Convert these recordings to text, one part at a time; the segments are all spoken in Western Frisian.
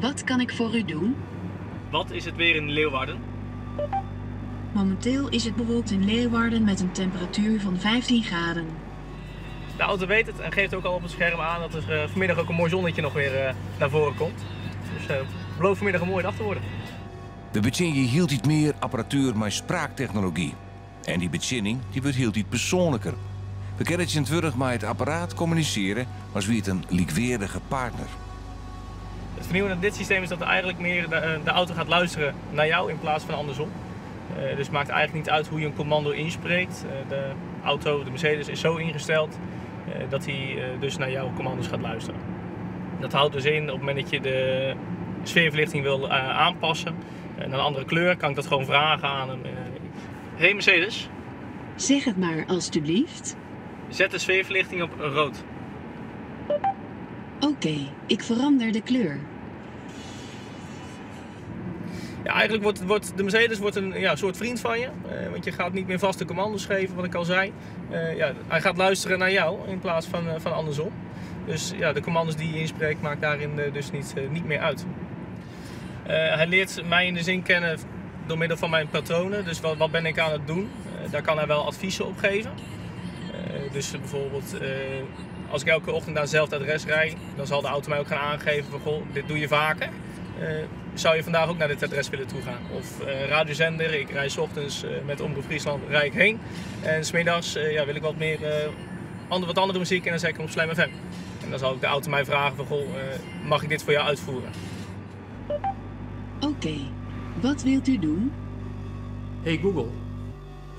Wat kan ik voor u doen? Wat is het weer in Leeuwarden? Momenteel is het bewolkt in Leeuwarden met een temperatuur van 15 graden. De auto weet het en geeft ook al op het scherm aan dat er vanmiddag ook een mooi zonnetje nog weer naar voren komt. Dus belooft vanmiddag een mooie dag te worden. We bedienen je hield iets meer apparatuur met spraaktechnologie. En die bediening die wordt heel iets persoonlijker. We kennen het twintig met het apparaat communiceren als wie het een likwaardige partner. Het vernieuwende aan dit systeem is dat er eigenlijk meer de auto gaat luisteren naar jou in plaats van andersom. Dus het maakt eigenlijk niet uit hoe je een commando inspreekt. De auto, de Mercedes, is zo ingesteld dat hij dus naar jouw commando's gaat luisteren. Dat houdt dus in, op het moment dat je de sfeerverlichting wil aanpassen naar een andere kleur, kan ik dat gewoon vragen aan hem. Hey Mercedes. Zeg het maar alstublieft. Zet de sfeerverlichting op rood. Oké, ik verander de kleur. Ja, eigenlijk wordt de Mercedes een, ja, soort vriend van je. Want je gaat niet meer vaste commando's geven, wat ik al zei. Hij gaat luisteren naar jou in plaats van andersom. Dus de commando's die je inspreekt maakt daarin dus niet meer uit. Hij leert mij in de zin kennen door middel van mijn patronen. Dus wat ben ik aan het doen? Daar kan hij wel adviezen op geven. Dus bijvoorbeeld als ik elke ochtend naar hetzelfde adres rijd, dan zal de auto mij ook gaan aangeven van goh, dit doe je vaker. Zou je vandaag ook naar dit adres willen toegaan? Of radiozender, ik rij 's ochtends met Omroep Friesland rij ik heen. En 's middags wil ik wat meer wat andere muziek en dan zet ik hem op Slam FM. En dan zal ook de auto mij vragen van goh, mag ik dit voor jou uitvoeren? Oké, wat wilt u doen? Hey Google,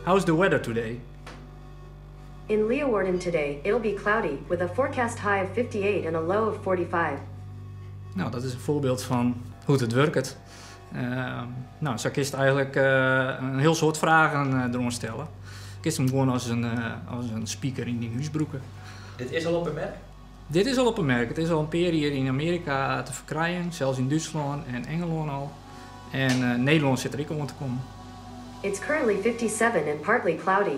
how's the weather today? In Leeuwarden today, it'll be cloudy with a forecast high of 58 and a low of 45. Dat is een voorbeeld van hoe het werkt. Zo kun je eigenlijk een heel soort vragen erom stellen. Ik hem gewoon als een speaker in die huisbroeken. Dit is al op een merk? Dit is al op een merk. Het is al een paar hier in Amerika te verkrijgen, zelfs in Duitsland en Engeland al. En Nederland zit er ook om te komen. It's currently 57 and partly cloudy.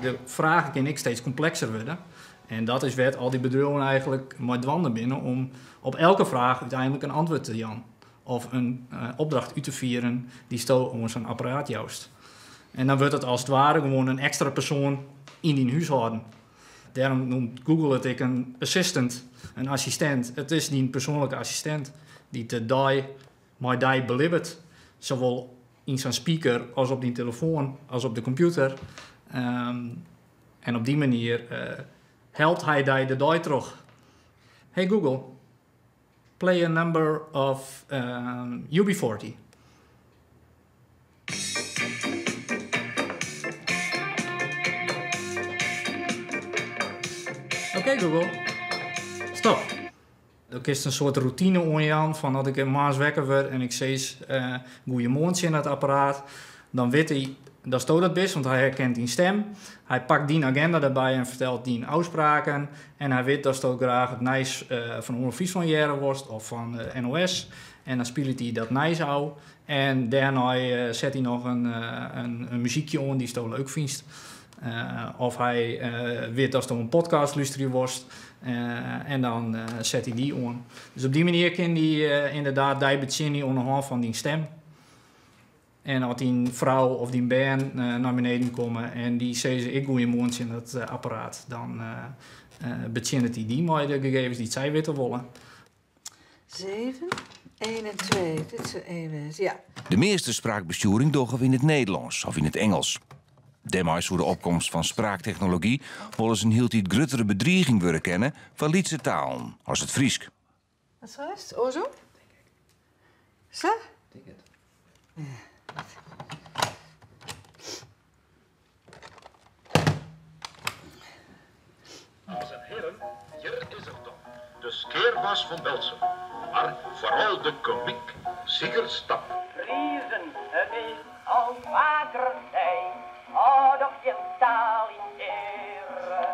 De vragen kunnen ik steeds complexer worden. En dat is wat al die bedrijven eigenlijk maar dwanden binnen om op elke vraag uiteindelijk een antwoord te jaan. Of een opdracht uit te vieren die sto om zo'n apparaat juist. En dan wordt het als het ware gewoon een extra persoon in die huishouden. Daarom noemt Google het ook een assistant, een assistent. Het is die persoonlijke assistent die de die my die belibbert. Zowel in zijn speaker als op die telefoon, als op de computer. En op die manier helpt hij die de die terug. Hey Google, play a number of UB40. Oké Google, stop. Dan is een soort routine onjan van dat ik een maas wekker word en ik zie goeiemorgen in het apparaat. Dan weet hij dat is dat best, want hij herkent die stem. Hij pakt die agenda daarbij en vertelt die afspraken. En hij weet dat het ook graag het nieuws van Omroep Friesland jaren wordt of van de NOS. En dan speelt hij dat nieuws af. En daarna zet hij nog een muziekje on die het leuk vindt. Of hij weet dat het een podcast luisteren wordt. En dan zet hij die on. Dus op die manier kan hij inderdaad die bedienen onderhand van die stem. En als die vrouw of die band naar beneden komen en die zeggen ik goeie mond in dat apparaat, dan bedient hij die maar de gegevens die zij weten willen. 7, 1 en 2. Dit is 1 en ja. De meeste spraakbesturing doggen we in het Nederlands of in het Engels. Daarmee voor de opkomst van spraaktechnologie willen ze een heel iets grotere bedreiging worden kennen van Lietse talen, als het Friesk. Wat is het? Ozo? Zo? Denk het. Ja. Dames en heren, hier is het dan. De skeerbaas van Belsum, maar vooral de komiek Sigurd Stap. Friezen, het is al vaker zijn, oh, doch je taal in ere.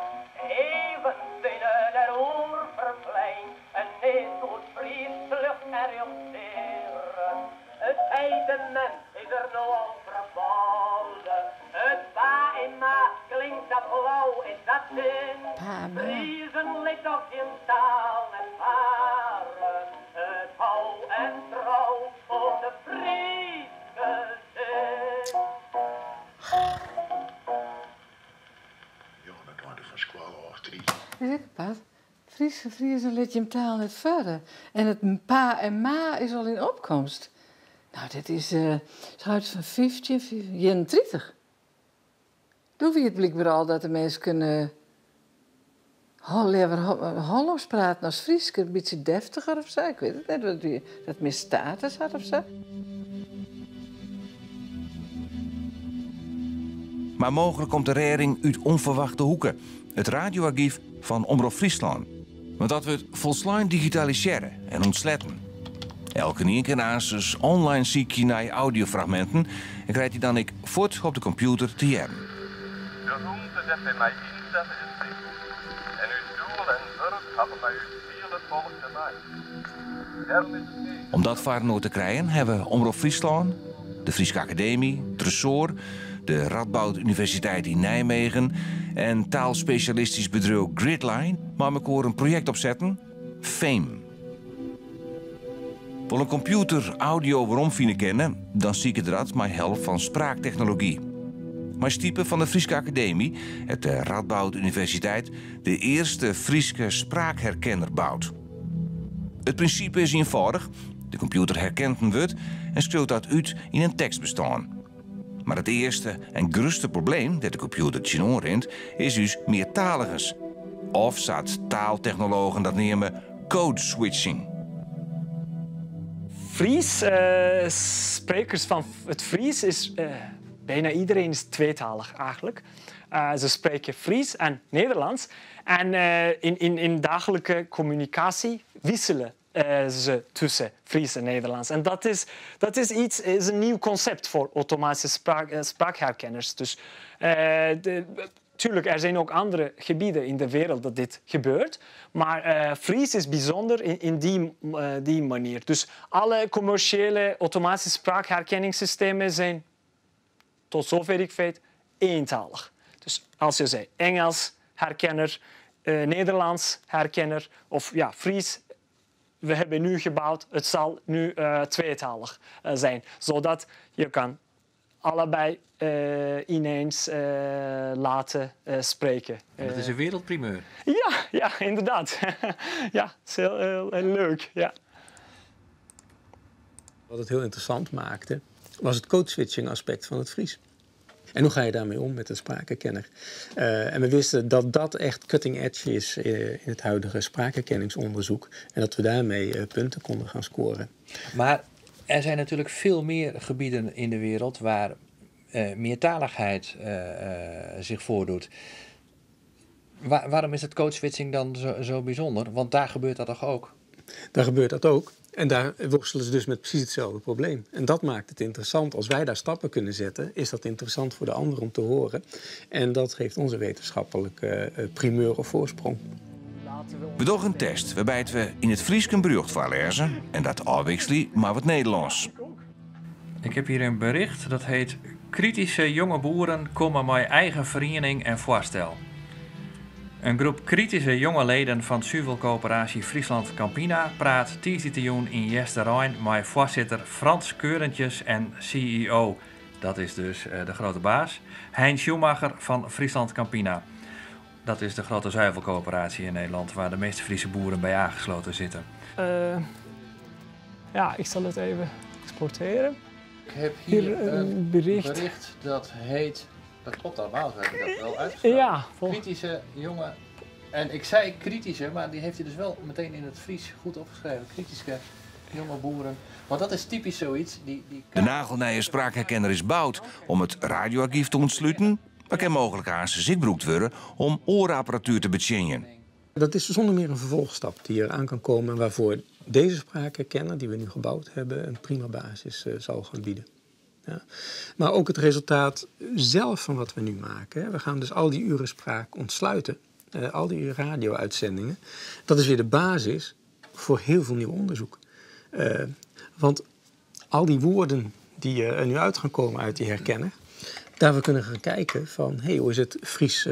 Even binnen de oorverplein, en is goed Fries lucht en luchteren. Het men is er nou al verbonden. Het pa en ma klinkt dat flauw, is dat zin? Pa, ma. Friezen ligt toch in taal en varen. Het houdt Is ek apart. Fryske Friezen lit jim taal net farre. En it pa en ma is al yn opkomst. Nou, dit is schuit fan 15, 31. Doe wie it blykber al dat de minsken leaver Hollânsk praten as Frysk. In bytsje deftiger of sa. Ik wit it net, wat wie, dat mear status hat of sa. Maar mooglik komt de rêding út ûnferwachte hoeke. It radioargyf fan Omrop Fryslân. Want dat wurdt folslein digitalisearre en ûntsletten. Elkenien kin aansens online sykje nei audiofragminten en krijt dy dan ek fuort op de kompjûter te hearren. De rûnte dêr't wy mei ynsette is lyts, en ús doel en wurk hawwe mei ús hiele folk te meitsjen. Dêrom is it nedich. Om dat foarinoar te krijen hawwe Omrop Fryslân, de Fryske Akademy, Tresoar, de Radboud Universiteit yn Nijmegen en taalspesjalistysk bedriuw Gridline mei mekoar in projekt opsetten, FAME. Wol in kompjûter audio weromfine kinne, dan siket er dat mei help fan spraaktechnology. Mei stipe fan de Fryske Akademy hat de Radboud Universiteit de earste Fryske spraakherkenner boud. It prinsipe is ienfâldich, de kompjûter herkent in wurd en skriuwt dat út yn in tekstbestân. Mar it earste en grutste probleem dêr't de kompjûter tsjinoan rint, is ús meartaligens. Of sa't taaltechnologen dat neame, code switching. Fries, sprekers van het Fries is bijna iedereen is tweetalig eigenlijk. Ze spreken Fries en Nederlands. En in dagelijke communicatie wisselen ze tussen Fries en Nederlands. En dat is iets, is een nieuw concept voor automatische spraakherkenners. Dus tuurlijk, er zijn ook andere gebieden in de wereld dat dit gebeurt. Maar Fries is bijzonder in die manier. Dus alle commerciële automatische spraakherkenningssystemen zijn, tot zover ik weet, eentalig. Dus als je zei Engels herkenner, Nederlands herkenner of ja, Fries, we hebben nu gebouwd, het zal nu tweetalig zijn. Zodat je kan allebei ineens laten spreken. En dat is een wereldprimeur. Ja, inderdaad. Ja, het is heel, heel, heel leuk. Ja. Wat het heel interessant maakte, was het code-switching aspect van het Fries. En hoe ga je daarmee om met een spraakherkenner? En we wisten dat dat echt cutting edge is in het huidige spraakherkenningsonderzoek. En dat we daarmee punten konden gaan scoren. Maar er zijn natuurlijk veel meer gebieden in de wereld waar meertaligheid zich voordoet. Waarom is het code switching dan zo bijzonder? Want daar gebeurt dat toch ook? Daar gebeurt dat ook. En daar worstelen ze dus met precies hetzelfde probleem. En dat maakt het interessant. Als wij daar stappen kunnen zetten, is dat interessant voor de anderen om te horen. En dat geeft onze wetenschappelijke primeur of voorsprong. We dogge in test wêrby't we yn it Frysk in berjocht foarlêze en dat ôfwikselje mei wat Nederlânsk. Ik heb hier een bericht dat heet Kritische jonge boeren komme mei eigen feriening en foarstel. In groep krityske jonge leden fan suvelkoöperaasje Friesland Campina praat tiisdeitejûn yn Easterein mei foarsitter Frans Keurentjes en CEO, dat is dus de grote baas, Hein Schumacher fan Friesland Campina. Dat is de grote zuivelcoöperatie in Nederland waar de meeste Friese boeren bij aangesloten zitten. Ja, ik zal het even exporteren. Ik heb hier, Hier een een bericht. Bericht dat heet, dat klopt allemaal, zo heb ik dat wel uitgesproken. Ja, Kritische jonge, en ik zei kritische, maar die heeft hij dus wel meteen in het Fries goed opgeschreven. Kritische jonge boeren. Want dat is typisch zoiets. Die De nagelnije spraakherkenner is boud om it radioargyf te ûntsluten, mar kin mooglik aansens ek brûkt wurde om oare apparatuer te betsjinjen. Dat is zonder meer een vervolgstap die er aan kan komen en waarvoor deze spraakherkenner die we nu gebouwd hebben een prima basis zal gaan bieden. Ja. Maar ook het resultaat zelf van wat we nu maken. Hè. We gaan dus al die uren spraak ontsluiten, al die radio-uitzendingen. Dat is weer de basis voor heel veel nieuw onderzoek. Want al die woorden die er nu uit gaan komen uit die herkenner, daar we kunnen gaan kijken van hey, hoe is het Fries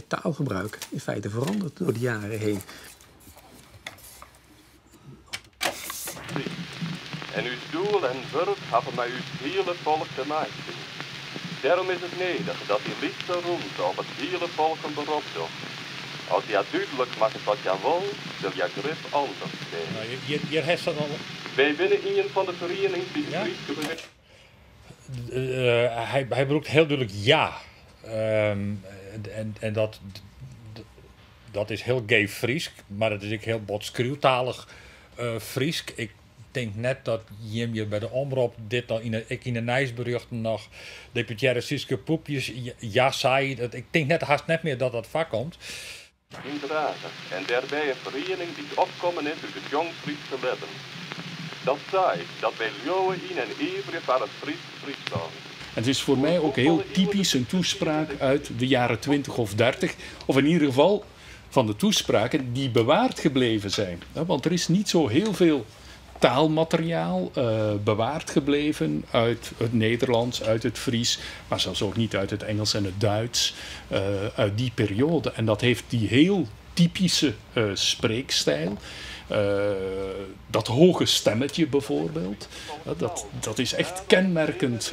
taalgebruik in feite veranderd door de jaren heen. En ús doel en wurk hawwe mei ús hiele folk te meitsjen. Dêrom is it nedich dat dy lytse rûnte op it hiele folk in berop docht. As hja dúdlik makket wat hja wol, sil hja grif antwurd krije. No, hjir, hjir hast dat al. Wy binne ien fan de ferienings dy't de Fryske beweging. Hy, hy brûkt hiel dúdlik ja. En dat is hiel geef Frysk, mar it is ek hiel bot skriuwtalich Frysk. Ik tink net dat jim hjir by de Omrop dit noch yn 'e, ek yn de nijsberjochten noch deputearre Sietske Poepjes ja sei. Dat, ik tink net, hast net mear dat dat foarkomt. Yn Drage en dêrby in feriening dy't opkommen is út it Jongfryske libben. Dat seit dat wy leauwe yn en iverje foar it Frysk Fryslân. Het is voor mij ook heel typisch een toespraak uit de jaren 20 of 30, of in ieder geval van de toespraken die bewaard gebleven zijn. Want er is niet zo heel veel taalmateriaal bewaard gebleven uit het Nederlands, uit het Fries, maar zelfs ook niet uit het Engels en het Duits uit die periode. En dat heeft die heel typische spreekstijl. Dat hoge stemmetje bijvoorbeeld, dat is echt kenmerkend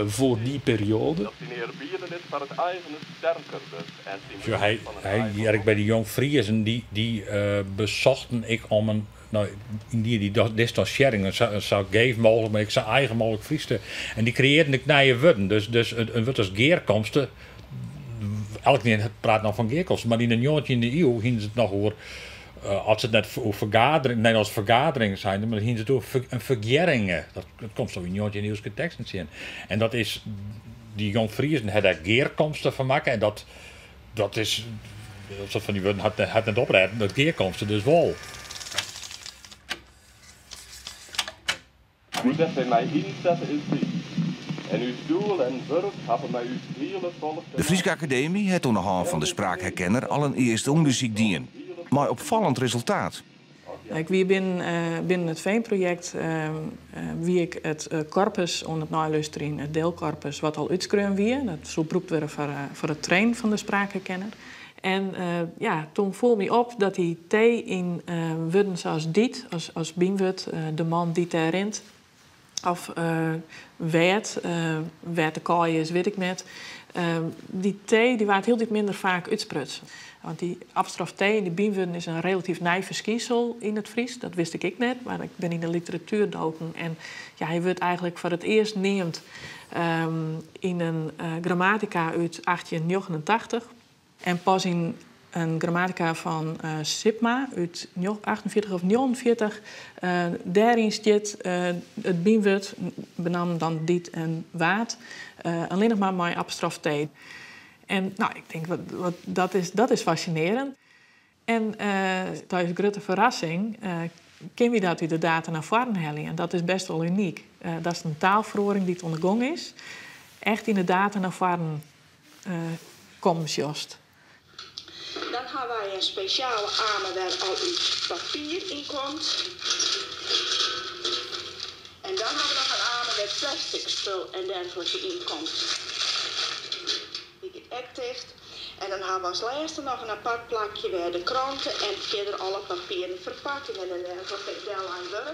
voor die periode. Dat syn earbiedenis foar it eigene sterker wurdt en syn Sjoch, hy, begryp fan it hy eigen hear ik by de Jongfriezen, dy besochten ek om in, no, yndie dy distansjearring sa geef mooglik, mar ek sa eigen mooglik Frysk te. En dy kreëarren ek nije wurden. Dus in wurd as gearkomste, elkenien praat no fan gearkomste, mar yn de njoggentjinde iuw hiene se it noch oer, as se it net oer fergadering, Nederlânsk fergadering seine, mar dan hiene se it oer in fergearringe. Dat komst al yn njoggentjinde-iuwske teksten tsjin. En dat is, dy Jongfriezen ha dêr gearkomste fan makke en dat is, dat soart fan dy wurden hat net oprêden, dat gearkomste dus wol. Hoe dat wy mei ynsette is dy. En ús doel en wurk hawwe mei ús hiele folk te De Fryske Akademy hat oan de hân fan de spraakherkenner al in earste ûndersyk dien, mei opfallend resultaat. Ik wie binnen it Veenprojekt wie ik it korpus oan it neilústerjen, it deelkorpus wat al útskreaun wie. Dat soe brûkt wurde foar it trainen fan de spraakherkenner. En ja, toen foel my op dat dy T yn wurden sa as dy't, as bynwurd, de man dy't dêr rint, of wêr't, wêr't de kaai is, wit ik net. Dy T dy waard hieltyd minder faak útsprutsen. Want dy apostrof T yn dy bynwurden is in relatyf nij ferskynsel yn it Frysk. Dat wist ik ek net, mar ik bin yn de literatuer doken. En ja, hy wurdt eigentlik foar it earst neamd yn in grammatika út 1889. En pas yn in grammatika fan Sipma út 48 of 49, dêryn stiet it bynwurd, benammen dan dy't en wa't, allinnich mar mei apostrof T. En no, ik tink, wat, dat is fascinearjend. En ta ús grutte ferrassing kinne wy dat út de data nei foaren helje. En dat is best wol unyk. Dat is in taalferoaring dy't oan de gong is. Echt yn de data nei foaren kommen sjochst. Dan ha wy in spesjale amer wêr al ús papier yn komt. En dan ha we noch in amer wêr plastic spul en dergelike yn komt. Dy giet ek ticht. En dan ha we as lêste noch in apart plakje wêr de kranten en fierder alle papieren ferpakkingen en dergelike dellein wurde.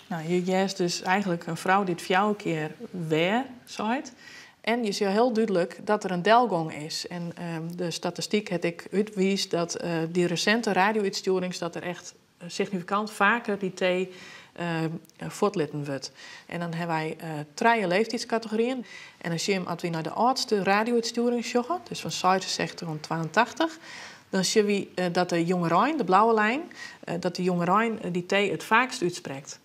No, je hearst dus eigentlik in frou dy't fjouwer kear wêr seit. En je sjogge hiel dúdlik dat der in delgong is. En de statistyk hat ek útwiisd dat dy resinte radio-útstjoerings dat der echt signifikant faker dy T fuortlitten wurdt. En dan hawwe wy trije leeftydskategoryen. En dan sjogge we, as wy nei de âldste radio-útstjoering sjogge, dus fan 66 oant 82, dan sjogge wy dat de jongerein, de blauwe lijn, dat de jongerein dy T it faakst útsprekt.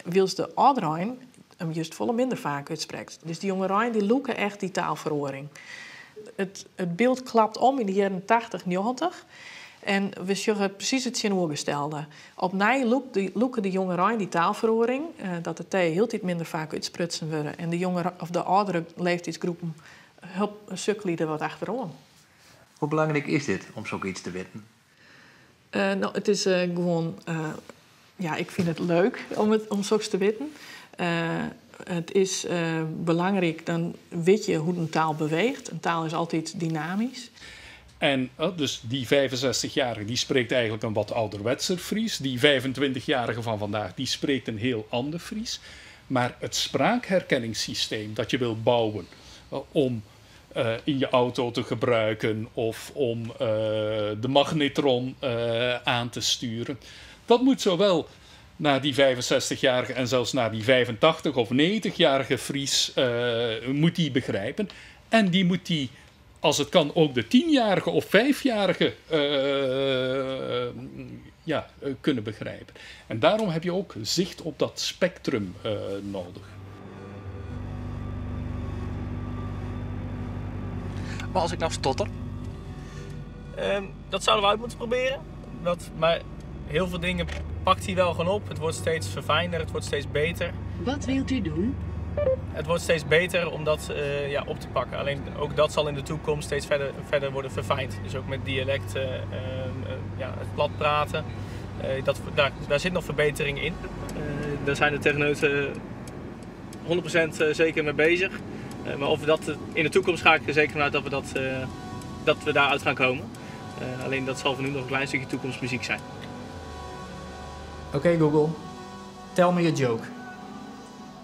Wylst de âlderein him just folle minder faak útsprekt. Dus dy jongerein dy lûke echt dy taalferoaring. It byld klapt om yn de jierren 80, 90 en we sjogge presys it tsjinoergestelde. Opnij lûke de jongerein dy taalferoaring, dat de T hieltyd minder faak útsprutsen wurde en de jongere of de âldere leeftydsgroepen sukkelje der wat achteroan. Hoe belangryk is dit om sokyts te witten? No, it is gewoan, ja, ik fyn it leuk om soks te witten. It is belangryk, dan wit je hoe't in taal beweecht. In taal is altyd dynamysk. En dus die 65-jarige die spreekt eigenlijk een wat ouderwetser Fries. Die 25-jarige van vandaag die spreekt een heel ander Fries. Maar het spraakherkenningssysteem dat je wil bouwen om in je auto te gebruiken of om de magnetron aan te sturen. Dat moet zowel naar die 65-jarige en zelfs naar die 85 of 90-jarige Fries moet die begrijpen. En die moet die, als het kan, ook de 10-jarige of 5-jarige ja, kunnen begrijpen. En daarom heb je ook zicht op dat spectrum nodig. Maar als ik nou stotter? Dat zouden we uit moeten proberen. Maar heel veel dingen pakt hij wel gewoon op. Het wordt steeds verfijnder, het wordt steeds beter. Wat wilt u doen? Het wordt steeds beter om dat ja, op te pakken. Alleen ook dat zal in de toekomst steeds verder worden verfijnd. Dus ook met dialect, ja, het plat praten. Daar zit nog verbetering in. Daar zijn de techneuten 100% zeker mee bezig. Maar of we dat in de toekomst ga ik er zeker vanuit dat we daaruit gaan komen. Alleen dat zal voor nu nog een klein stukje toekomstmuziek zijn. Oké, Google, tell me a joke.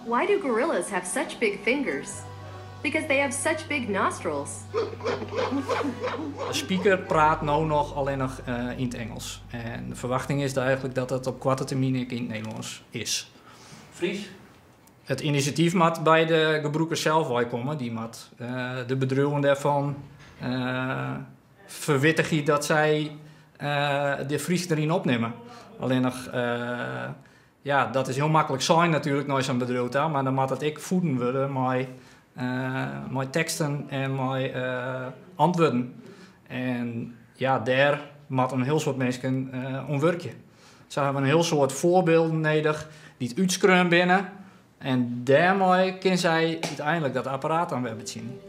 Why do gorillas have such big fingers? Because they have such big nostrils. De speaker praat nu nog alleen nog in het Engels. En de verwachting is eigenlijk dat dat op korte termijn in het Nederlands is. Fries? Het initiatief moet bij de gebruikers zelf wel komen. Die moet de bedrijven daarvan verwittigen dat zij de Fries erin opnemen. Alleen nog, ja, dat is heel makkelijk zijn natuurlijk nooit zo'n bedrijf daar, maar dan moet dat ik voeden worden met teksten en met antwoorden. En ja, daar moet een heel soort mensen om werken. Ze hebben een heel soort voorbeelden nodig die het uitskreun binnen. En daarmee kunnen zij uiteindelijk dat apparaat aan weer zien.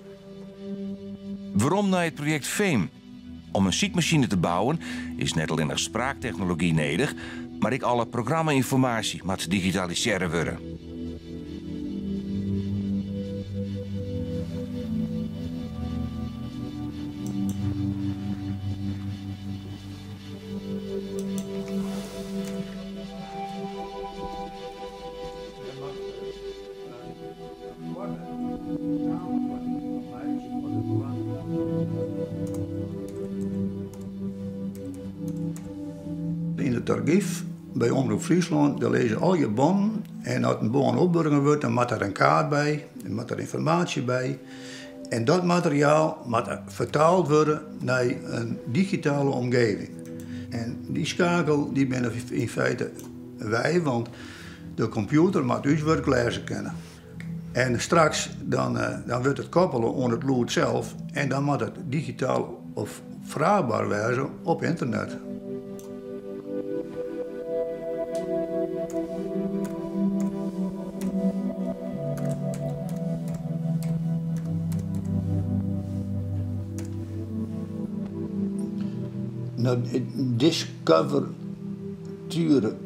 Waarom naar het project FAME? Om een ziekmachine te bouwen is net alleen nog spraaktechnologie nodig, maar ik alle programma-informatie moet digitaliseren worden. In het archief bij Omroep Fryslân, daar lezen al je bonnen. En als een bon opburgen wordt, dan moet er een kaart bij, dan moet er informatie bij. En dat materiaal moet vertaald worden naar een digitale omgeving. En die schakel, die ben in feite wij, want de computer moet uw werk lezen kennen. En straks dan wordt het koppelen aan het lood zelf en dan moet het digitaal of vraagbaar wezen op internet. Nou, Discover Ture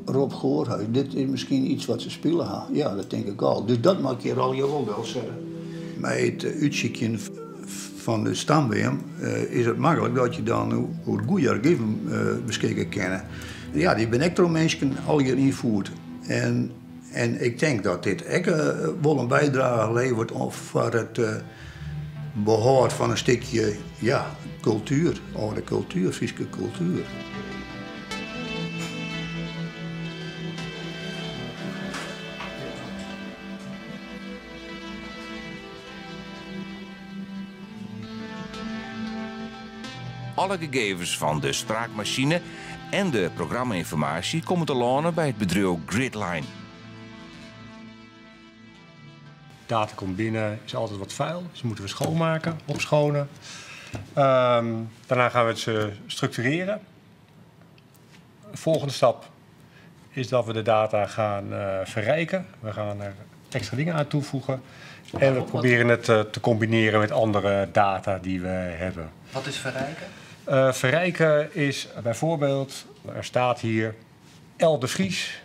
Rob Goorhuis, dit is misschien iets wat ze spelen gaan. Ja, dat denk ik al. Dus dat maak je al je wel zeggen. Met het uitziekje van de stamboom is het makkelijk dat je dan hoe het goede archieven beschikken kennen. Ja, die ben ik door mensen al hier invoert. En ik denk dat dit ook wel een bijdrage levert voor het behoud van een stukje, ja, cultuur, oude cultuur, Friese cultuur. Alle gegevens van de spraakmachine en de programma-informatie komen te landen bij het bedrijf Gridline. Data komt binnen, is altijd wat vuil, dus moeten we schoonmaken, opschonen. Daarna gaan we het structureren. De volgende stap is dat we de data gaan verrijken. We gaan er extra dingen aan toevoegen. En we proberen het te combineren met andere data die we hebben. Wat is verrijken? Verrijken is bijvoorbeeld, er staat hier L de Vries.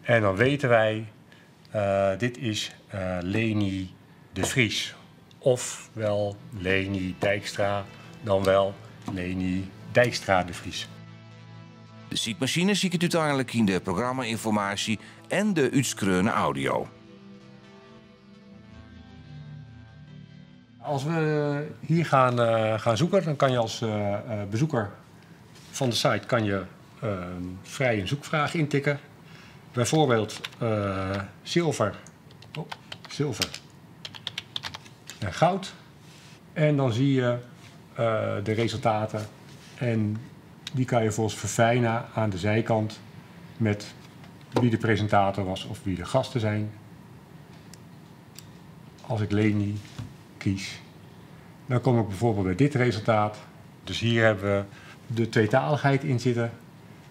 En dan weten wij, dit is Leni de Vries. Ofwel Leni Dijkstra, dan wel Leni Dijkstra de Vries. De ziekmachine zie ik het uiteindelijk in de programma-informatie en de uitskreune audio. Als we hier gaan, eh, gaan zoeken, dan kan je als eh, eh, bezoeker van de site kan je vrij een zoekvraag intikken. Bijvoorbeeld zilver, oh, zilver en goud. En dan zie je de resultaten. En die kan je volgens verfijnen aan de zijkant met wie de presentator was of wie de gasten zijn. Als ik Leni kies, dan kom ik bijvoorbeeld bij dit resultaat. Dus hier hebben we de tweetaligheid in zitten.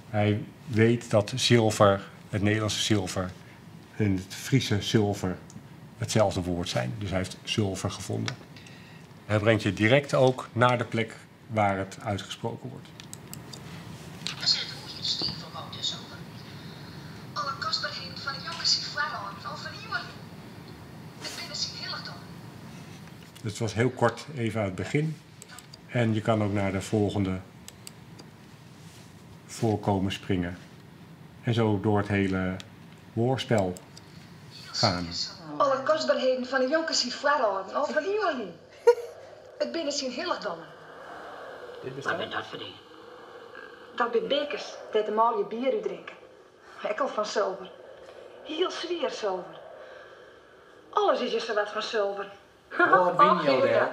Hij weet dat zilver, het Nederlandse zilver en het Friese zilver hetzelfde woord zijn. Dus hij heeft zilver gevonden. Hij brengt je direct ook naar de plek waar het uitgesproken wordt. Alle kostbaarheden van de jonkers zijn foarâlden al fan iuwen. It binne syn hillichdom. Dus het was heel kort even aan het begin. En je kan ook naar de volgende voorkomen springen. En zo door het hele woordspel gaan. Alle kostbaarheden fan de jonkers syn foarâlden al fan iuwen. It binne syn hillichdommen. Wat binne dat foar dingen? Dat binne bekers dêr't de manlju bier út drinke. Ek al fan sulver. Hiel swier sulver. Alles is hjir sawat fan sulver. Hoe âld wiene jo dêr?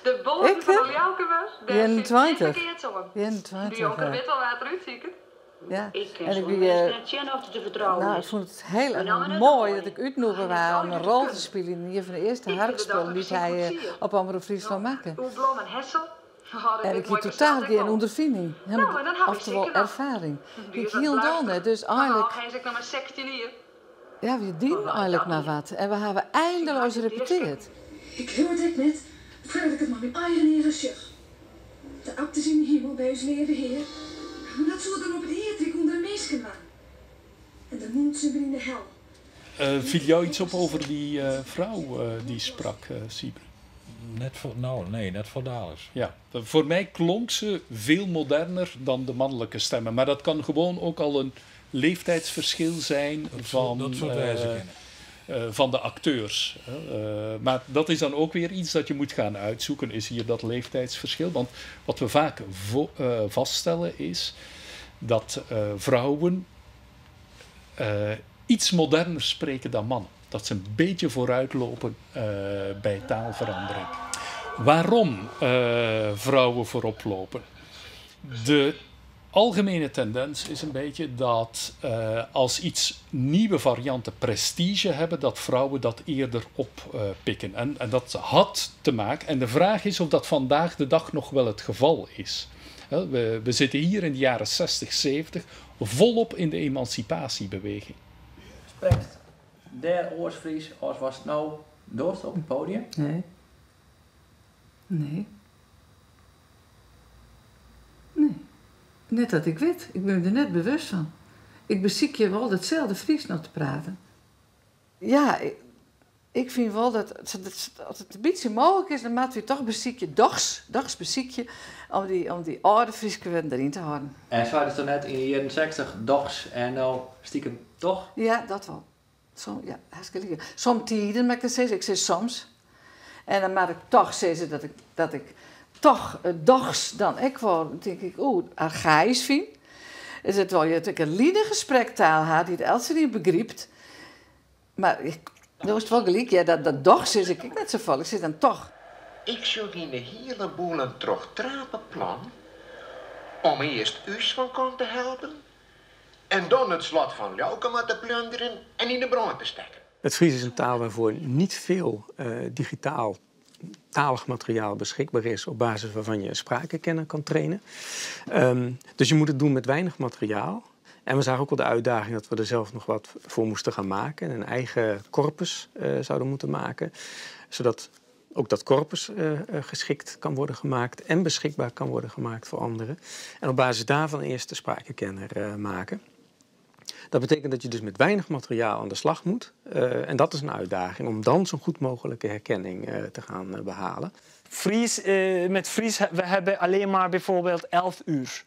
De boaten fan de Ljouwkewers, dêr sit gjin ferkeards oan. 21, De jonker ja. wit al wa't der útsiket. Ja. Ik kin En ik sûnder wie, mis net sjen oft it te fertrouwen Nou, ik is. fûn it hiel Benammen erch net moai de dat ik útnûge waard om in rol te spyljen yn ien fan de earste harkspullen dy't hy op Omrop Fryslân makke. Oer Blom en Hessel. Oh, dat En wit ik hie Muoike totaal sels ek gjin wol. ûnderfining, Nou, en dan ha ik oftewol seker noch. erfaring. Die Ik is wat hielendal net, dus Nou, eigenlik, hy is ek noch mar 16 jier. ja, we dienen eigenlik mar wat. En we hawwe eindeloos repeteard. Ik hoor dit net foardat ik it mei myn eigen eagen sjoch. De abt is yn de himel by ús leave Hear. Mar dat soe er dan op it ierdryk ûnder de minsken dwaan. En de mûntsen binne yn de hel. Viel jou iets op over die vrouw die sprak, Siebe? Net voor, nou, nee, net voor Dales. Ja, voor mij klonk ze veel moderner dan de mannelijke stemmen. Maar dat kan gewoon ook al een leeftijdsverschil zijn Dat soort wijze kennen. van de acteurs. Hè. Maar dat is dan ook weer iets dat je moet gaan uitzoeken. Is hier dat leeftijdsverschil? Want wat we vaak vaststellen is dat vrouwen iets moderner spreken dan mannen. Dat ze een beetje vooruitlopen bij taalverandering. Waarom vrouwen voorop lopen? De algemene tendens is een beetje dat als iets nieuwe varianten prestige hebben, dat vrouwen dat eerder oppikken. En dat had te maken. En de vraag is of dat vandaag de dag nog wel het geval is. Hè, we zitten hier in de jaren 60, 70 volop in de emancipatiebeweging. Sprekt der oars Fries as watst no dochst op it podium? Nee. Nee. Nee. Net dat ik wit. Ik ben der net bewust fan. Ik besykje wol datselde Frysk noch te praten. Ja, ik fyn wol dat, as it in bytsje mooglik is, dan moatte wy toch besykje, dochs, dochs besykje om dy âlde Fryske wurden deryn te hâlden. En seidest dan net yn de jierren 60 dochs en no stikem toch? Ja, dat wol. Som, ja, hartstikke gelyk. Somtiden, moat ik dat sizze, ik sis soms. En dan moat ik toch sizze dat ik toch dochs dan ek wol, tink ik, oeh, archaïsch fyn. Is it wol dat ik in linige sprektaal ha dy't eltsenien begrypt. Mar ik, do hast wol gelyk, ja, dat dochs sis ik ek net safolle. Ik sis dan toch. Ik sjoch yn de hiele boel in trochtrape plan om earst ús fan kant te helpen en dan it slot fan Ljoukema te plúnderjen en yn de brân te stekken. Het Fries is een taal waarvoor niet veel digitaal talig materiaal beschikbaar is op basis waarvan je een spraakherkenner kan trainen. Dus je moet het doen met weinig materiaal. En we zagen ook wel de uitdaging dat we er zelf nog wat voor moesten gaan maken en een eigen corpus zouden moeten maken, zodat ook dat corpus geschikt kan worden gemaakt en beschikbaar kan worden gemaakt voor anderen. En op basis daarvan eerst de spraakherkenner maken. Dat betekent dat je dus met weinig materiaal aan de slag moet. En dat is een uitdaging om dan zo'n goed mogelijke herkenning te gaan behalen. Met Fries, we hebben alleen maar bijvoorbeeld 11 uur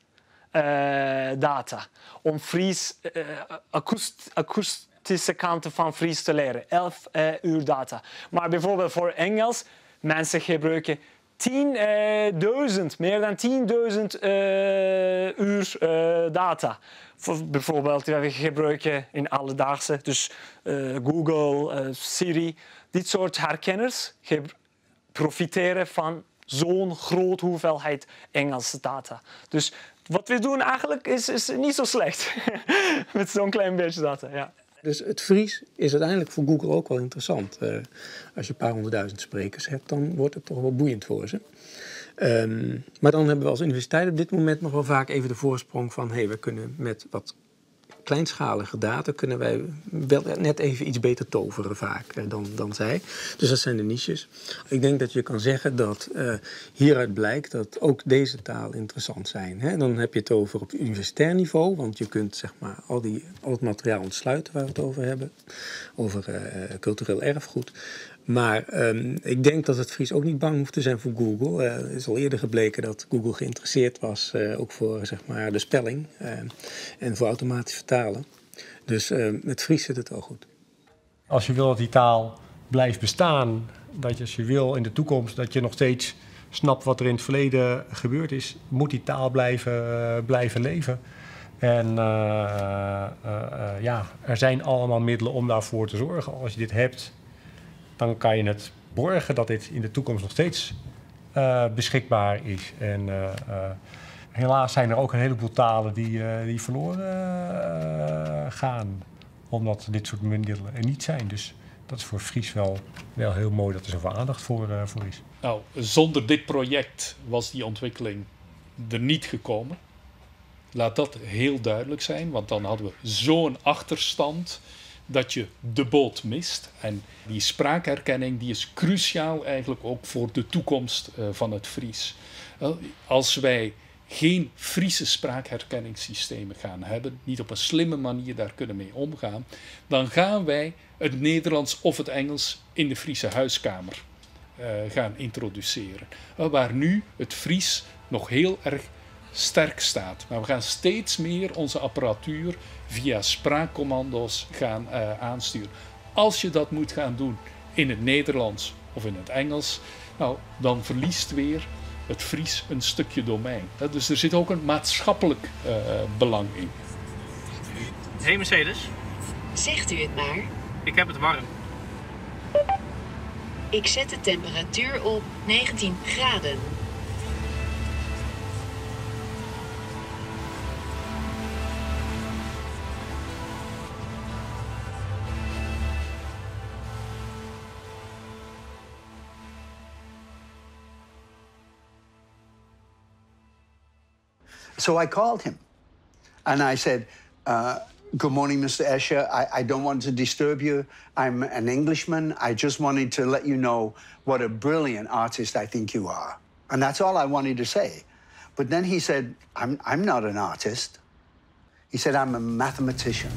data om Fries, akoestische kanten van Fries te leren. 11 uur data. Maar bijvoorbeeld voor Engels Mensen gebruiken 10.000, meer dan 10.000 uur data. Voor bijvoorbeeld, we gebruiken in alledaagse, dus Google, Siri, dit soort herkenners profiteren van zo'n grote hoeveelheid Engelse data. Dus wat we doen eigenlijk is niet zo slecht met zo'n klein beetje data. Ja. Dus het Fries is uiteindelijk voor Google ook wel interessant. Als je een paar honderdduizend sprekers hebt, dan wordt het toch wel boeiend voor ze. Maar dan hebben we als universiteit op dit moment nog wel vaak even de voorsprong van, hey, we kunnen met wat kleinschalige data kunnen wij wel net even iets beter toveren vaak dan zij. Dus dat zijn de niches. Ik denk dat je kan zeggen dat hieruit blijkt dat ook deze taal interessant zijn. Hè? Dan heb je het over op universitair niveau, want je kunt zeg maar, al het materiaal ontsluiten waar we het over hebben, over cultureel erfgoed. Maar ik denk dat het Fries ook niet bang hoeft te zijn voor Google. Het is al eerder gebleken dat Google geïnteresseerd was, ook voor zeg maar, de spelling en voor automatisch vertalen. Dus met Fries zit het wel goed. Als je wil dat die taal blijft bestaan, dat je als je wil in de toekomst dat je nog steeds snapt wat er in het verleden gebeurd is, moet die taal blijven leven. En ja, er zijn allemaal middelen om daarvoor te zorgen. Als je dit hebt, dan kan je het borgen dat dit in de toekomst nog steeds beschikbaar is. En helaas zijn er ook een heleboel talen die verloren gaan, omdat dit soort middelen er niet zijn. Dus dat is voor Fries wel heel mooi dat er zoveel aandacht voor is. Nou, zonder dit project was die ontwikkeling er niet gekomen. Laat dat heel duidelijk zijn, want dan hadden we zo'n achterstand dat je de boot mist. En die spraakherkenning die is cruciaal eigenlijk ook voor de toekomst van het Fries. Als wij geen Friese spraakherkenningssystemen gaan hebben, niet op een slimme manier daar kunnen mee omgaan, dan gaan wij het Nederlands of het Engels in de Friese huiskamer gaan introduceren. Waar nu het Fries nog heel erg sterk staat. Maar we gaan steeds meer onze apparatuur via spraakcommando's gaan aansturen. Als je dat moet gaan doen in het Nederlands of in het Engels, nou, dan verliest weer het Fries een stukje domein. Dus er zit ook een maatschappelijk belang in. Hey Mercedes. Zegt u het maar. Ik heb het warm. Ik zet de temperatuur op 19 graden. So I called him and I said, good morning, Mr. Escher. I don't want to disturb you. I'm an Englishman. I just wanted to let you know what a brilliant artist I think you are. And that's all I wanted to say. But then he said, I'm not an artist. He said, I'm a mathematician.